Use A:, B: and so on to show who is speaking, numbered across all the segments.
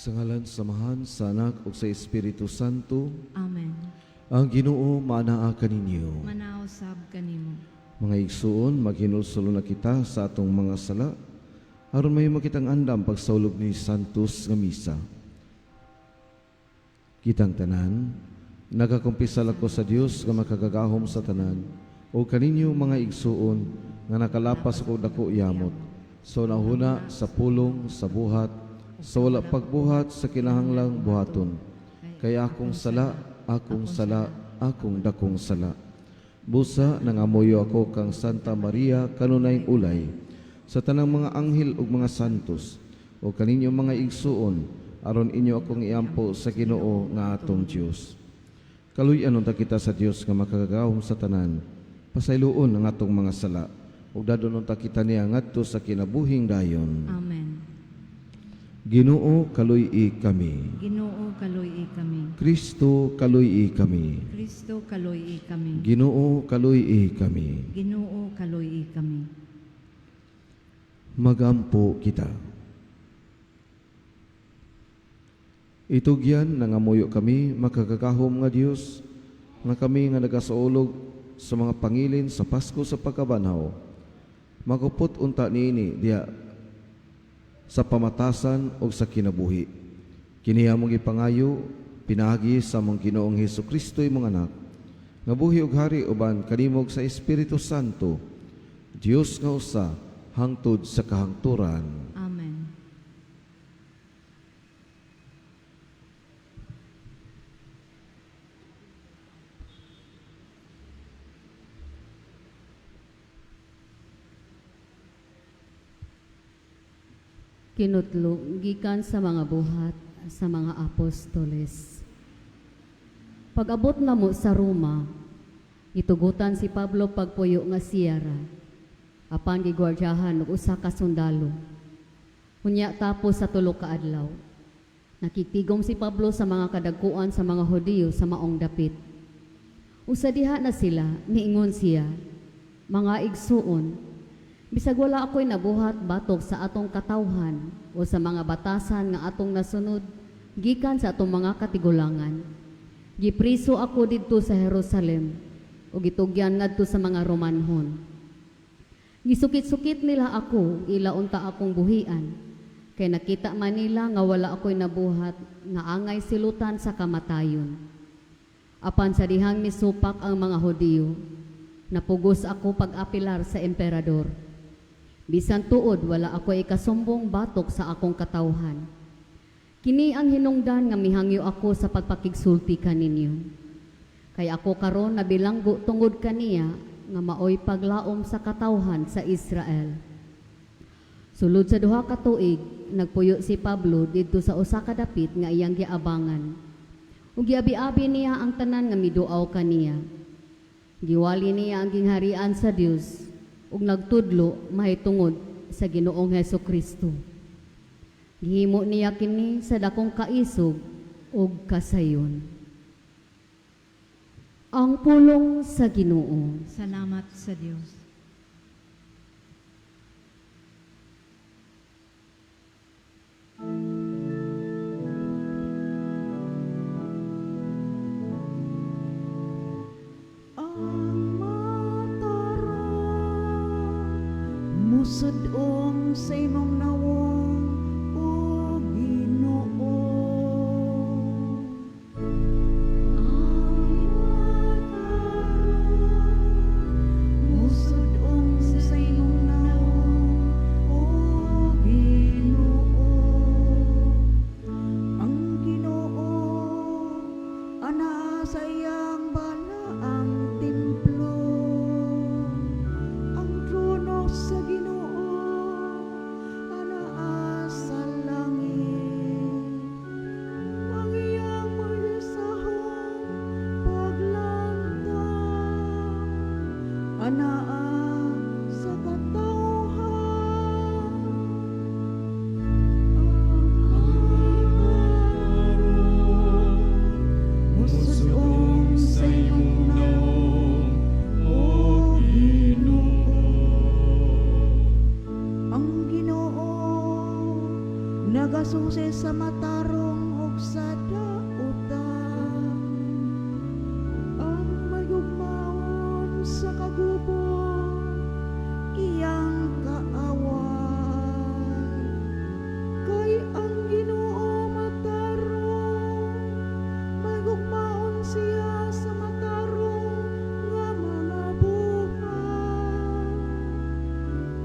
A: Sa ngalan sa Amahan, sa Anak ug sa Espiritu Santo.
B: Amen.
A: Ang Ginoo maanaa kaninyo.
B: Manaa usab kanimo.
A: Mga igsuon, maghinulsol na kita sa atong mga sala aron mahimo kitang andam pagsaulog ni Santos nga misa. Kitang tanan, nagakumpisal ako sa Dios nga makagagahom sa tanan o kaninyo, mga igsuon, nga nakalapas ako dako yamot sa hunahuna, sa pulong, sa buhat, sa wala pagbuhat sa kinahanglang buhaton. Kay akong sala, akong sala, akong dakong sala. Busa nangamuyo ako kang Santa Maria, kanunayng ulay, sa tanang mga anghel ug mga santos, o kaninyo, mga igsuon, aron inyo akong iampo sa Ginoo nga atong Dios. Kaluy-an unta kita sa Dios nga makagagahom sa tanan. Pasayloon ang atong mga sala ug dadon unta kita niya ngadto sa kinabuhing dayon.
B: Amen.
A: Ginoo, kaluy-i kami.
B: Ginoo, kaluy-i kami.
A: Kristo, kaluy-i kami.
B: Kristo, kaluy-i kami.
A: Ginoo, kaluy-i kami.
B: Ginoo, kaluy-i kami.
A: Magampo kita. Itugyan, nangamuyo kami, makagagahom nga Dios, nga kami nga nagasaulog sa mga pangilin sa Pasko sa pagkabanhaw, magupot unta niini diha sa pamatasan o sa kinabuhi. Kini among gipangayo pinaagi sa among Ginoong Hesus Kristo, imong anak, nga buhi ug hari uban kanimo ug sa Espiritu Santo, Dios nga usa hangtod sa kahangturan.
B: Amen.
C: Kinutlo gikan sa mga Buhat sa mga Apostoles. Pag-abot namo sa Roma, gitugutan si Pablo pagpuyo nga siyara. Apan gigwardyahan og usa ka sundalo. Unya tapos sa 3 ka adlaw, nakigtigom si Pablo sa mga kadagkuan sa mga Hudiyo sa maong dapit. Usa diha na sila, niingon siya, "Mga igsuon, bisag wala ako'y nabuhat batok sa atong katawhan o sa mga batasan nga atong nasunod gikan sa atong mga katigulangan. Gipriso ako didto sa Jerusalem ug gitugyan ngadto sa mga Romanhon. Gisukit-sukit nila ako, ila unta akong buhian, kay nakita man nila nga wala ako'y nabuhat nga angay silutan sa kamatayon. Apan sa dihang misupak ang mga Hudiyo, napugos ako pag-apilar sa emperador. Bisan tuod wala ako ikasumbong batok sa akong katawhan. Kini ang hinungdan nga mihangyo ako sa pagpakigsulti kaninyo. Kay ako karon nabilanggo tungod kaniya nga maoy paglaom sa katawhan sa Israel." Sulod sa 2 ka tuig, nagpuyo si Pablo didto sa usa ka dapit nga iyang giabangan. Ug giabi-abi niya ang tanan nga miduaw kaniya. Giwali niya ang gingharian sa Dios ug nagtudlo mahitungod sa Ginoong Hesus Kristo. Gihimo niya kini sa dakong kaisog ug kasayon. Ang pulong sa Ginoo.
B: Salamat sa Dios.
D: Ang matarong musud-ong sa imong nawong, o Ginoo. Ang matarong musud-ong sa imong nawong, o Ginoo. Ang Ginoo anaa sa iyang balaang templo. Ang trono sa Ginoo anaa Nagasusi sa matarong ug sa dautan. Ang mayugmaon sa kagubo, iyang kaaway. Kay ang Ginoo matarong, maygugmaon siya sa matarong nga mga buhat.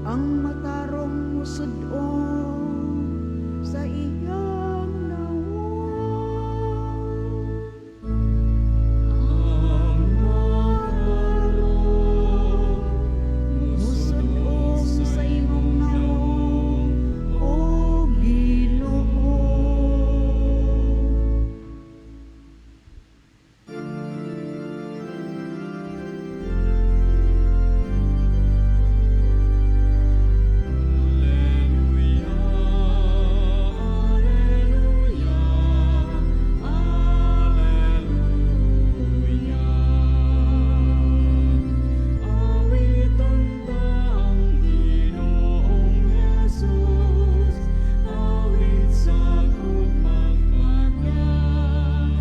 D: Ang matarong musud-ong sa iyang nawong.
E: Ang matarong
D: Musud-ong sa imong nawong, O Ginoo.
E: Alleluia, Alleluia, Alleluia. Awitan ta ang Ginoong Jesus, awit sa gugmang pagkain.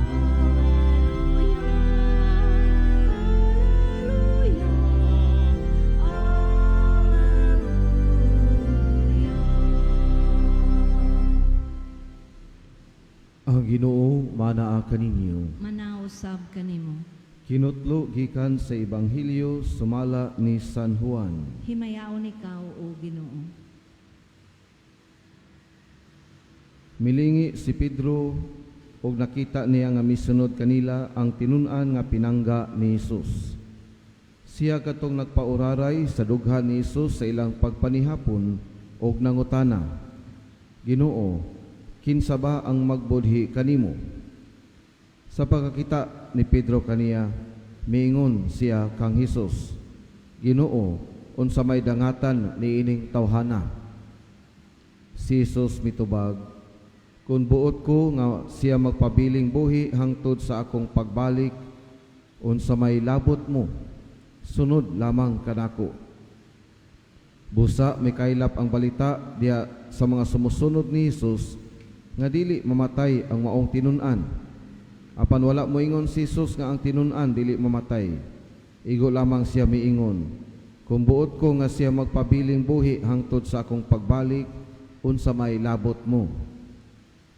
E: Alleluia, Alleluia, Alleluia.
A: Ang Ginoo manaa kaninyo.
B: Manausab kanimo.
A: Kinutlo gikan sa Ebanghelyo sumala ni San Juan.
B: Himayaon ikaw, O Ginoo.
A: Milingi si Pedro ug nakita niya nga misunod kanila ang tinun-an nga pinangga ni Hesus. Siya katong nagpauraray sa dughan ni Hesus sa ilang pagpanihapon ug nangutana, "Ginoo, kinsa ba ang magbudhi kanimo?" Sa pagkakita ni Pedro kaniya, miingon siya kang Hesus, "Ginoo, unsa may dangatan niining tawhana?" Si Jesus mitubag, "Kung buot ko nga siya magpabiling buhi hangtod sa akong pagbalik, unsa may labot mo, sunod lamang kanako." Busa mikaylap ang balita diya sa mga sumusunod ni Jesus nga dili mamatay ang maong tinun-an. Apan wala moingon si Jesus nga ang tinun-an dili mamatay. Igo lamang siya miingon, "Kung buot ko nga siya magpabiling buhi hangtod sa akong pagbalik, unsa may labot mo?"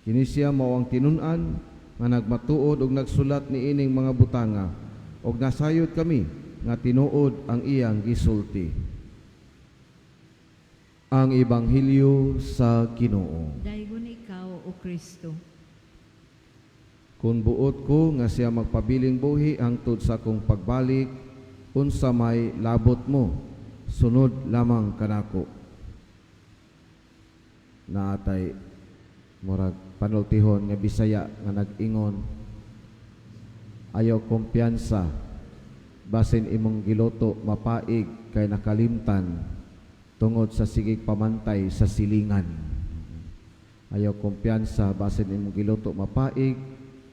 A: Kini siya mao ang tinun-an nga nagmatuod og nagsulat niining mga butanga, og nasayod kami nga tinuod ang iyang gisulti. Ang Ebanghelyo sa Ginoo.
B: Daygon ikaw, O Kristo.
A: Kung buot ko nga siya magpabiling buhi hangtod sa akong pagbalik, unsa may labot mo, sunod lamang kanako. Naatay murag panultihon nga Bisaya nga nag-ingon, "Ayaw kumpiyansa basin imong giluto mapaig kay nakalimtan tungod sa sigig pamantay sa silingan." Ayaw kumpiyansa basin imong giluto mapaig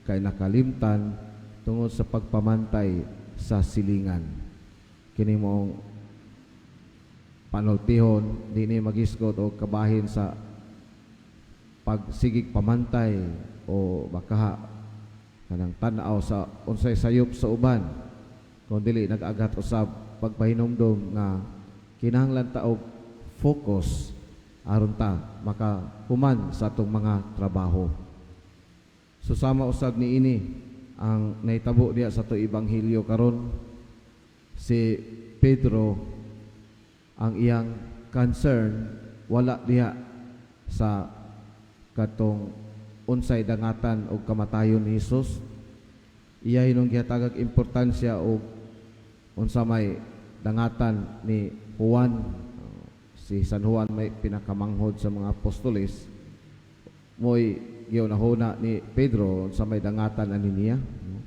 A: kay nakalimtan tungod sa pagpamantay sa silingan. Kini mong panultihon, di ni magisgot o kabahin sa pagsigig pamantay o bakaha kanang tan-aw sa unsay sayop sa uban, kung dili nag-agat usab pagpahinumdom nga kinahanglan ta og focus aron ta makahuman sa atong mga trabaho. Susama usab niini ang nahitabo diya sa ato ebanghelyo karon. Si Pedro, ang iyang concern wala diha sa katong unsay dangatan og kamatayon ni Hesus. Iya hinong gihatagag importansya og unsa may dangatan ni Juan. Si San Juan may pinakamanghod sa mga apostoles. Mo'y giunahuna ni Pedro unsa may dangatan ani niya, no?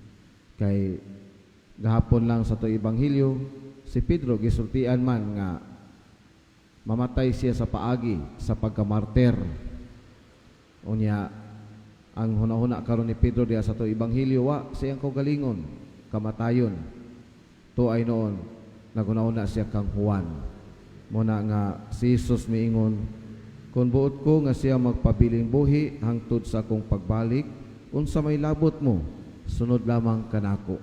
A: Kay gahapon lang sa to ebanghelyo, si Pedro gisultian man nga mamatay siya sa paagi sa pagkamartir. Unya ang hunahuna karon ni Pedro diha sa to ebanghelyo, wa sa iyang kaugalingon kamatayon. To ay noon naghunahuna siya kang Juan. Mao na nga si Jesus miingon, "Kung buot ko nga siya magpabiling buhi hangtod sa akong pagbalik, unsa may labot mo, sunod lamang kanako."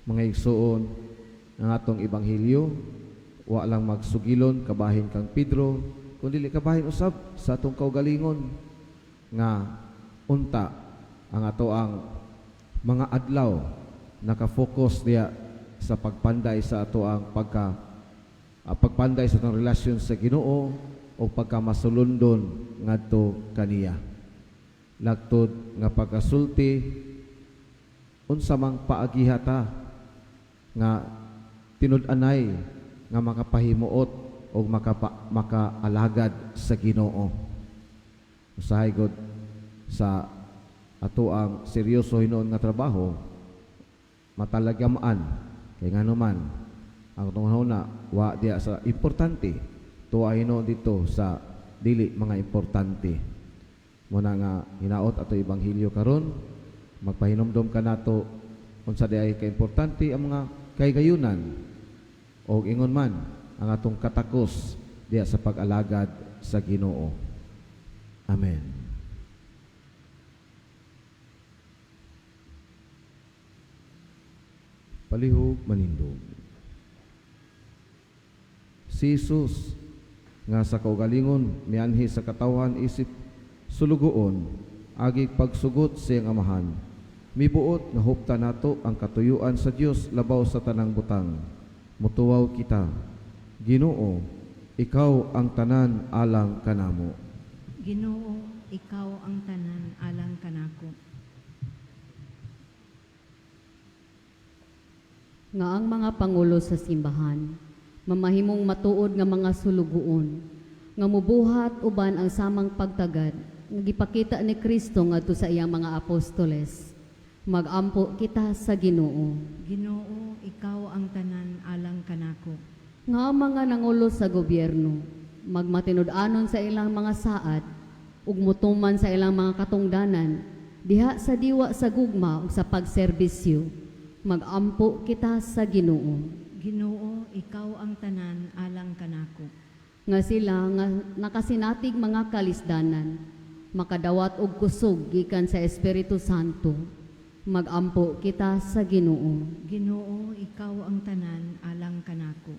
A: Mga igsuon, ang atong ebanghelyo wa lang magsugilon kabahin kang Pedro, kundi kabahin usab sa atong kaugalingon nga unta ang ato ang mga adlaw naka-focus diya sa pagpanday sa ato ang pagpanday sa atong relasyon sa Ginoo o pagka masulundon ngadto kaniya. Lagtod nga pagkasulti, unsa mang paagiha ta nga tinud-anay nga makapahimuot o makaalagad sa Ginoo? Usahay gud sa ato ang seryoso hinuon nga trabaho, matalagamaan kay ngano man ang atong na wa diya sa importante, tuwa hinuon dito sa dili mga importante. Mao na nga hinaot ato ebanghelyo karon magpahinumdom kanato unsa di ay kaimportante ang mga kahigayunan o ingon man ang atong katakos diya sa pag-alagad sa Ginoo. Amen. Palihog manindog. Si Jesus nga sa kaugalingon mianhi sa katawhan isip sulugoon, agi pagsugot sa iyang Amahan, mibuot nga hupta nato ang katuyuan sa Dios labaw sa tanang butang. Mutuwaw kita. Ginoo, ikaw ang tanan alang kanamo.
B: Ginoo, ikaw ang tanan alang kanako.
C: Nga ang mga pangulo sa simbahan mamahimong matuod nga mga sulugoon nga mubuhat uban ang samang pagtagad nga gipakita ni Kristo ngadto sa iyang mga apostoles. Magampo kita sa Ginoo.
B: Ginoo, ikaw ang tanan alang kanako.
C: Nga ang mga nangulo sa gobyerno magmatinud-anon sa ilang mga saad ug mutuman sa ilang mga katungdanan diha sa diwa sa gugma ug sa pagserbisyo. Magampo kita sa Ginoo.
B: Ginoo, ikaw ang tanan alang kanako.
C: Nga sila nga nakasinatig mga kalisdanan makadawat og kusog gikan sa Espiritu Santo. Magampo kita sa Ginoo.
B: Ginoo, ikaw ang tanan alang kanako.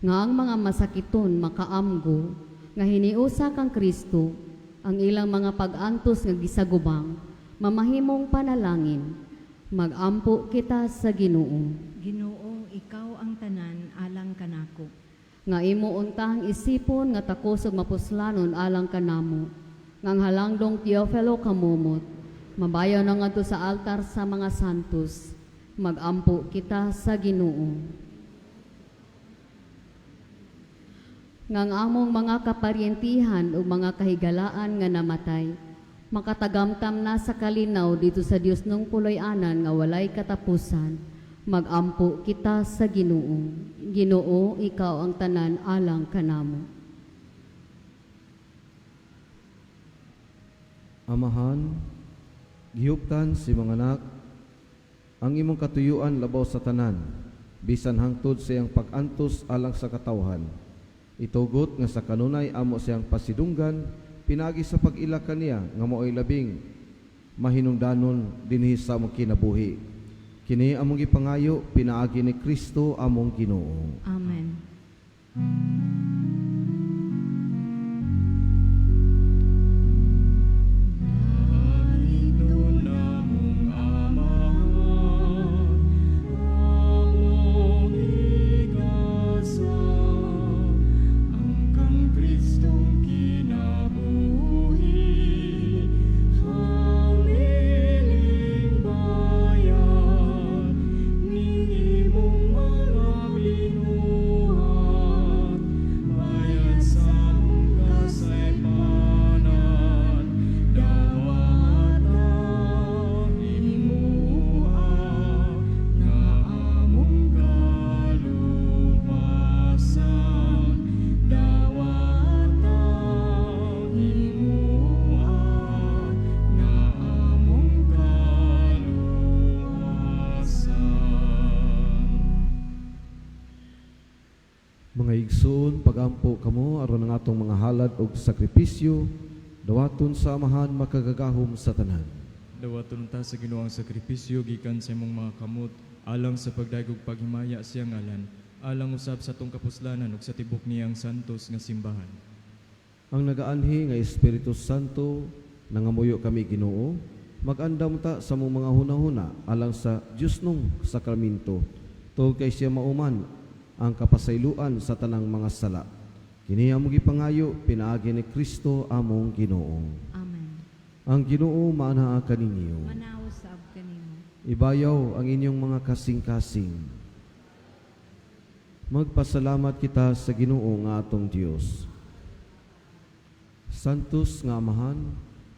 C: Nga ang mga masakiton makaamgo nga hiniusa kang Kristo ang ilang mga pag-antos nga gisagubang mamahimong panalangin. Magampo kita sa Ginoo.
B: Ginoo, ikaw ang tanan alang kanako.
C: Nga imo untahang isipon nga takos ug mapuslanon alang kanamo, nga ang halangdong Teofilo kamumot mabayaw na ngadto sa altar sa mga santos. Magampo kita sa Ginoo. Nga ang among mga kaparyentihan ug mga kahigalaan nga namatay makatagamtam na sa kalinaw dito sa Dios nung puloy-anan nga walay katapusan. Magampo kita sa Ginoo. Ginoo, ikaw ang tanan alang kanamo.
A: Amahan, gihuptan si mga anak ang imong katuyuan labaw sa tanan, bisan hangtod sa iyang pag-antos alang sa katawhan. Itugot nga sa kanunay amo siyang pasidunggan, pinagi sa pag-ila kaniya nga maoy labing mahinungdanon dinhi sa among kinabuhi. Kini among gipangayo pinaagi ni Kristo among Ginoo.
B: Amen.
E: Langit nun among Amahan, among igasa, ang kang Kristong kinabuhi, hamiling bayan, ning imong mga binuhat.
A: Mga igsoon, pagampo kamo aron ang atong mga halad og sakripisyo dawaton sa Amahan makagagahom sa tanan.
E: Dawaton ta sa Ginoo ang sakripisyo gikan sa imong mga kamot alang sa pagdayeg ug paghimaya sa iyang ngalan, alang usab sa atong kapuslanan ug sa tibok niyang santos nga simbahan.
A: Ang nagaanhi nga Espiritu Santo, nangamuyo kami Ginoo, mag-andam ta sa among mga hunahuna alang sa Diyosnong sakramento, tungod kay siya mauman ang kapasayloan sa tanang mga sala. Kini among gipangayo pinaagi ni Kristo among Ginoo.
B: Amen.
A: Ang Ginoo maanaa kaninyo.
B: Manaa usab kanimo.
A: Ibayaw ang inyong mga kasing-kasing. Magpasalamat kita sa Ginoo nga atong Dios. Santos nga Amahan,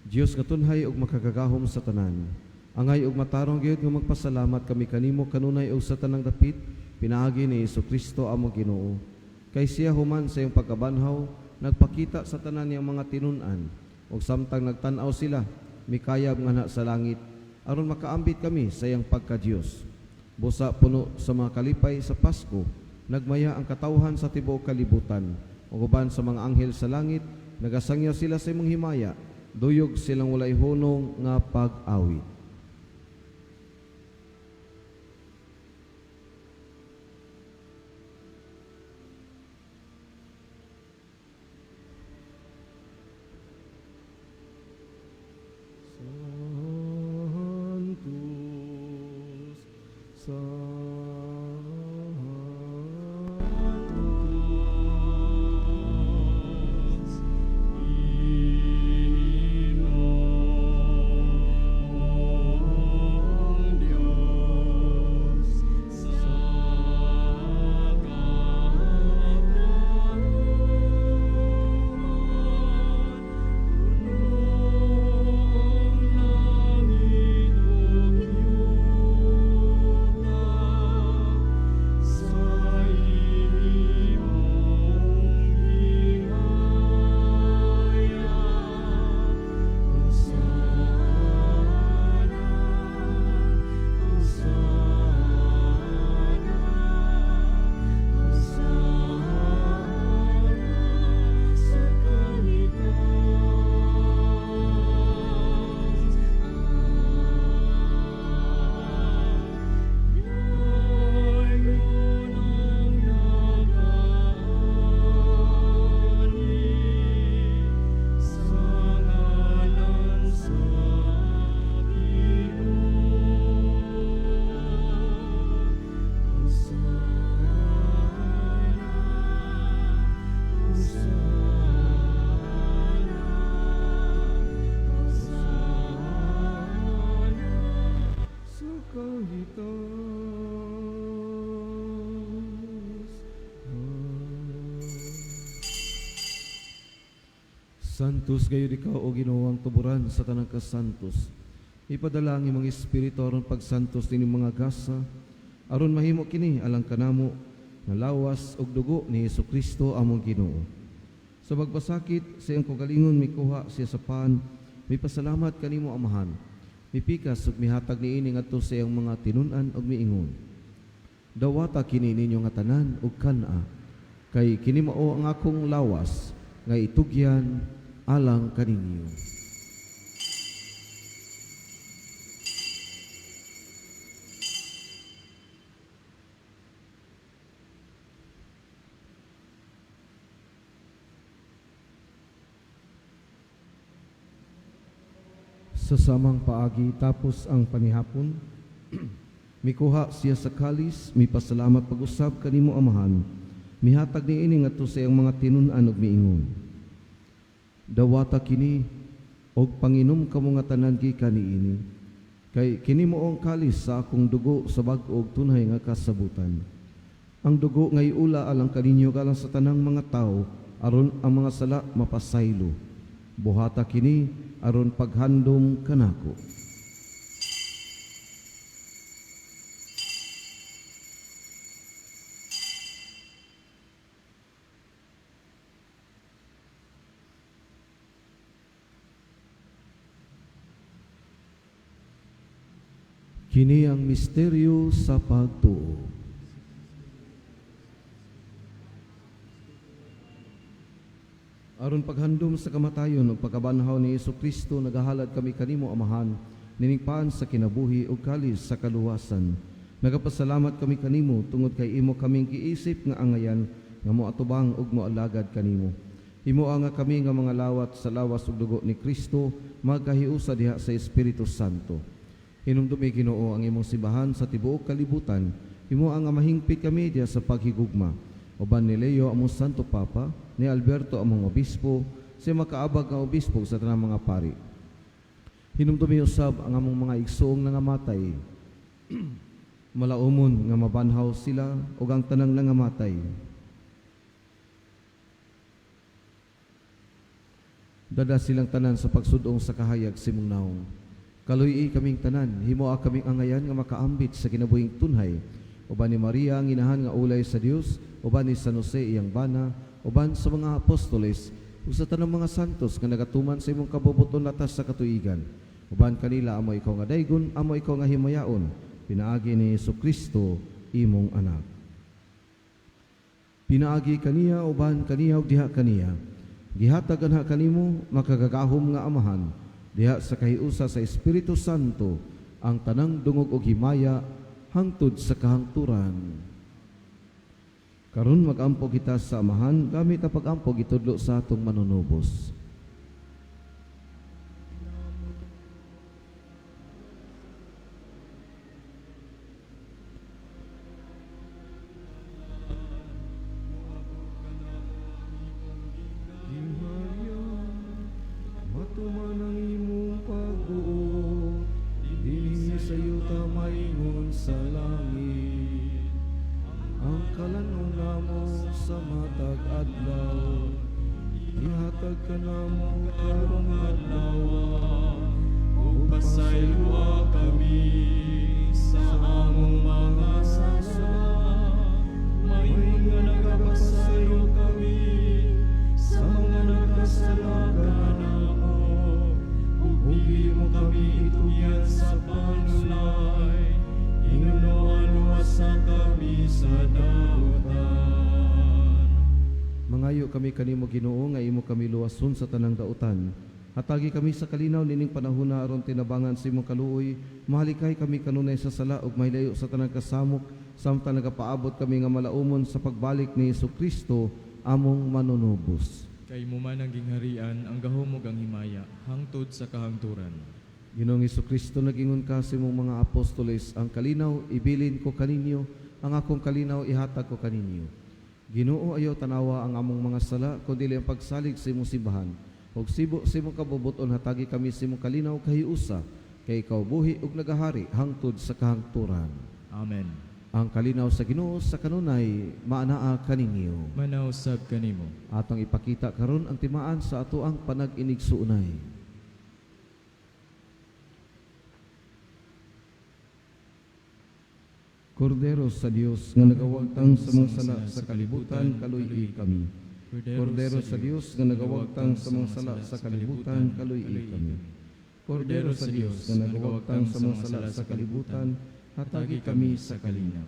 A: Dios nga tunhay ug makagagahom sa tanan. Angay ug matarong gyud nga magpasalamat kami kanimo kanunay ug sa tanang dapit pinaagi ni Kristo among Ginoo. Kay siya human sa iyang pagkabanhaw nagpakita sa tanan niyang mga tinun-an ug samtang nagtan-aw sila mikayab nganha sa langit aron makaambit kami sa iyang pagka-Dios. Busa puno sa mga kalipay sa Pasko, nagmaya ang katawhan sa tibuok kalibutan ug uban sa mga anghel sa langit nagasangyaw sila sa imong himaya, duyog silang walay hunong nga pag-awit. Santos, Santos,
E: Ginoong Diyos, sa katauhan, puno ang langit ug yuta sa imong himaya. Hosana, Hosana, Hosana sa kalitaas. Dayon ang nagaanhi sa ngalan sa Ginoo. Hosana, Hosana, Hosana
A: sa kahitaas. Santos gayud ikaw o Ginoo ang tuburan sa tanang kasantos. Ipadala ang imong espiritu aron pagsantos nining mga gasa aron mahimo kini alang kanamo nga lawas ug dugo ni Hesukristo among Ginoo. Sa pagpasakit sa iyang kaugalingon mikuha siya sa pan, mipasalamat kanimo Amahan. Mipikas ug mihatag niini ngadto sa iyang mga tinun-an ug miingon: Dawata kini ninyo nga tanan ug kan-a, kay kini mao ang akong lawas nga itugyan alang kaninyo. Sa samang paagi tapos ang panihapon, mikuha siya sa kalis, mipasalamat pag-usab kanimo Amahan, mihatag niini ngadto sa iyang mga tinun-an ug miingon: Dawata kini og panginom kamo nga tanan gikan niini, kay kini mao ang kalis sa akong dugo sa bag-o ug tunhay nga kasabutan. Ang dugo nga iula alang kaninyo ug alang sa tanang mga tawo aron ang mga sala mapasaylo. Buhata kini aron paghandom kanako. Kini ang misteryo sa pagtuo. Aron paghandom sa kamatayon ug pagkabanhaw ni Hesus Kristo, nagahalad kami kanimo, Amahan, niningpaan sa kinabuhi ug kalis sa kaluwasan. Nagapasalamat kami kanimo tungod kay imo kaming giisip nga angayan nga moatubang ug moalagad kanimo. Himoa nga kami nga mga lawat sa lawas ug dugo ni Kristo magkahiusa diha sa Espiritu Santo. Hinumdumi, Ginoo, ang imong simbahan sa tibuok kalibutan. Himoa nga mahingpit kami diha sa paghigugma. Uban ni Leo among Santo Papa, ni Alberto among obispo, sa makaabag nga obispo sa tanang mga pari. Hinumdumi usab ang among mga igsoong nangamatay. Malaumon nga mabanhaw sila ug ang tanang nangamatay. Dada silang tanan sa pagsudong sa kahayag sa imong naong. Kaluy-i kaming tanan, himoa kaming angayan nga makaambit sa kinabuhing tunhay. Uban ni Maria ang inahan nga ulay sa Dios, uban ni San Jose iyang bana, uban sa mga apostoles, ug sa tanang mga santos nga nagatuman sa imong kabubuton latas sa katuigan. Uban kanila amo ikaw nga daygon, amo ikaw nga himayaon, pinaagi ni Hesus Kristo imong anak. Pinaagi kaniya, uban kaniya ug diha kaniya. Gihatag anha kanimo makagagahom nga Amahan diha sa kahiusa sa Espiritu Santo ang tanang dungog ug himaya hangtod sa kahangturan. Karon magampo kita sa Amahan gamit ang pagampo gitudlo sa atong manunubos. Gingharian, matuman ang imong pagbuot, dinhi sa yuta maingon sa langit. Ang kalan-on namo sa matag adlaw, ihatag kanamo karong adlaw.
E: Ug pasayloa kami sa among mga sala, maingon nga nagapasaylo kami sa mga nagkasala kanamo. Ug dili mo kami itugyan sa panulay, hinunoa luwasa kami sa dautan.
A: Mangayo kami kanimo, Ginoo, nga imo kami luwason sa tanang dautan. Hatagi kami sa kalinaw nining panahona aron tinabangan sa imong kaluoy, mahalikay kami kanunay sa sala ug mahilayo sa tanang kasamok samtang nagapaabot kami nga malaumon sa pagbalik ni Hesus Kristo among manunubos.
E: Kay imo man ang gingharian, ang gahom ug ang himaya, hangtod sa kahangturan.
A: Ginoong Kristo, nagingon ka sa imong mga apostoles, ang kalinaw ibilin ko kaninyo, ang akong kalinaw ihatag ko kaninyo. Ginoo, ayaw tanawa ang among mga sala, kundi ang pagsalig sa imong simbahan. Ug sibo sa imong kabubuton hatagi kami sa imong kalinaw kahiusa, kay ikaw buhi ug nagahari hangtod sa kahangturan.
E: Amen.
A: Ang kalinaw sa Ginoo sa kanunay maanaa kaninyo.
E: Manausab sab kanimo.
A: Atong ipakita karon ang timaan sa atoang panag-inigsuonay. Kordero sa Dios nga nagawagtang sa mga sala sa kalibutan, kaluy-i kami. Kordero sa Dios nga nagawagtang sa mga sala sa kalibutan, kaluy-i kami. Kordero sa Dios nga nagawagtang sa mga sala sa kalibutan, hatagi kami sa kalinaw.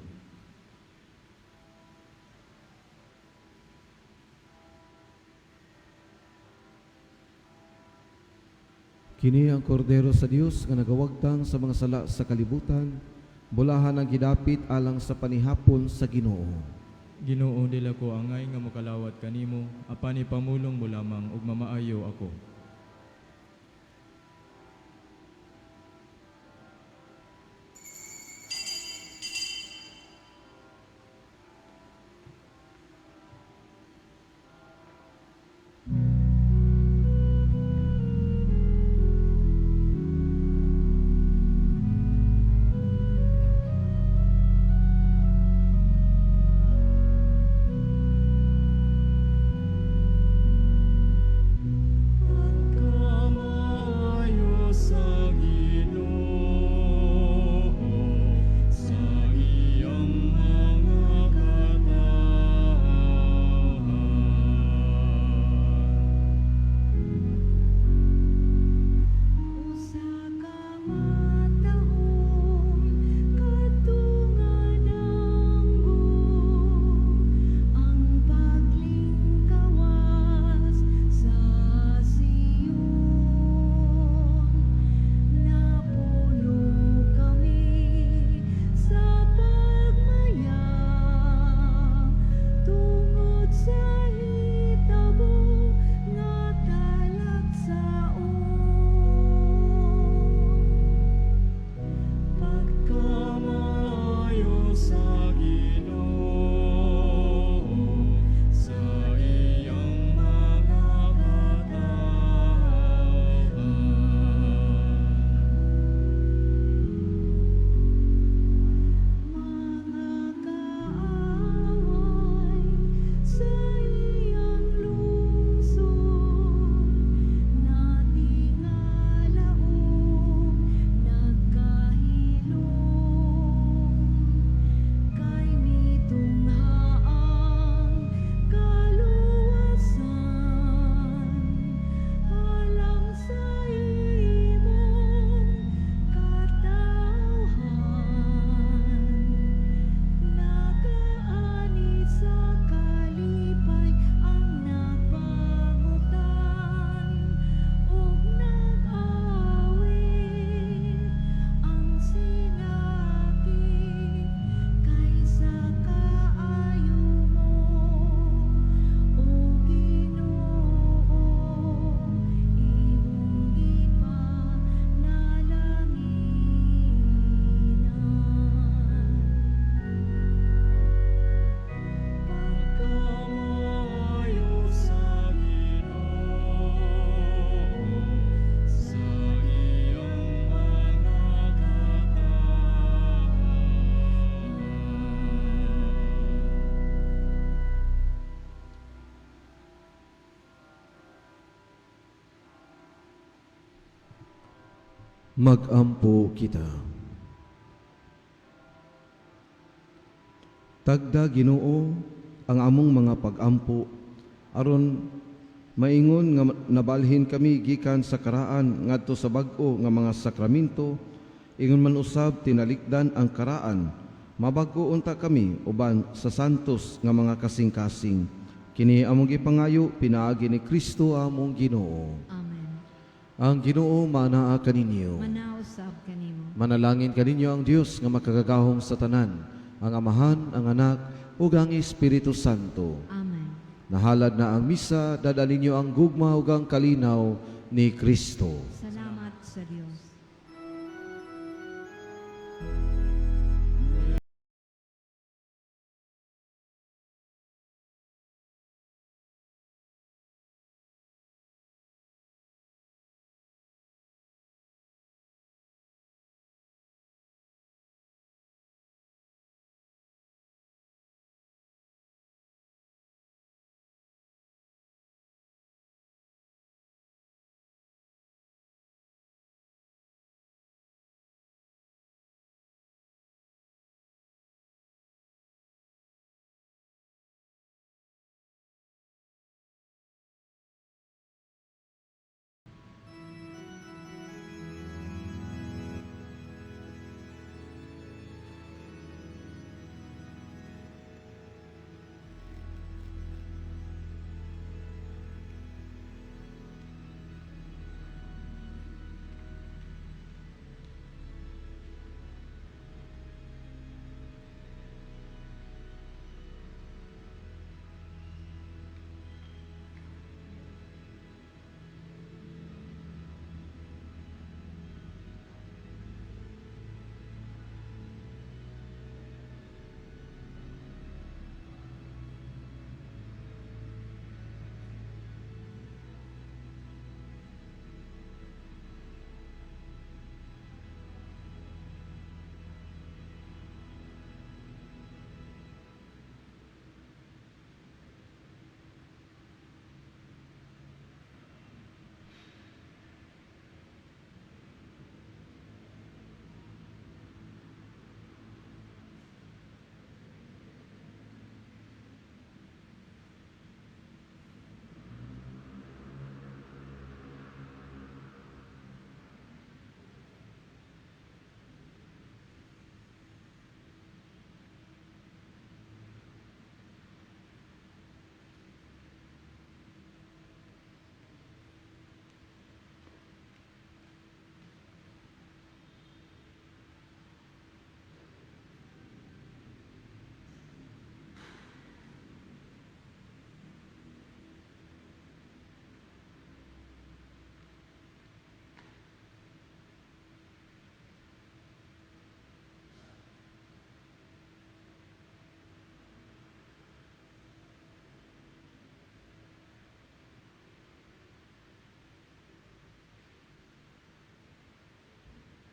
A: Kini ang kordero sa Dios nga nagawagtang sa mga sala sa kalibutan, bulahan ang gidapit alang sa panihapon sa Ginoo.
E: Ginoo, dili ko angay nga mokalawat kanimo, apan ipamulong mo lamang ug mamaayo ako.
D: Ang
A: Magampo kita. Tagda, Ginoo, ang among mga pagampo aron maingon nga nabalhin kami gikan sa karaan ngadto sa bag-o nga mga sakraminto, ingon man usab tinalikdan ang karaan, mabag-o unta kami uban sa santos nga mga kasing-kasing. Kini among gipangayo pinaagi ni Kristo among Ginoo.
B: Amen.
A: Ang Ginoo manaa kaninyo.
B: Manausab kanimo.
A: Manalangin kaninyo ang Dios nga makagagahom sa tanan, ang Amahan, ang Anak, ug ang Espiritu Santo.
B: Amen.
A: Nahalad na ang misa, dad-a ninyo ang gugma ug ang kalinaw ni Kristo.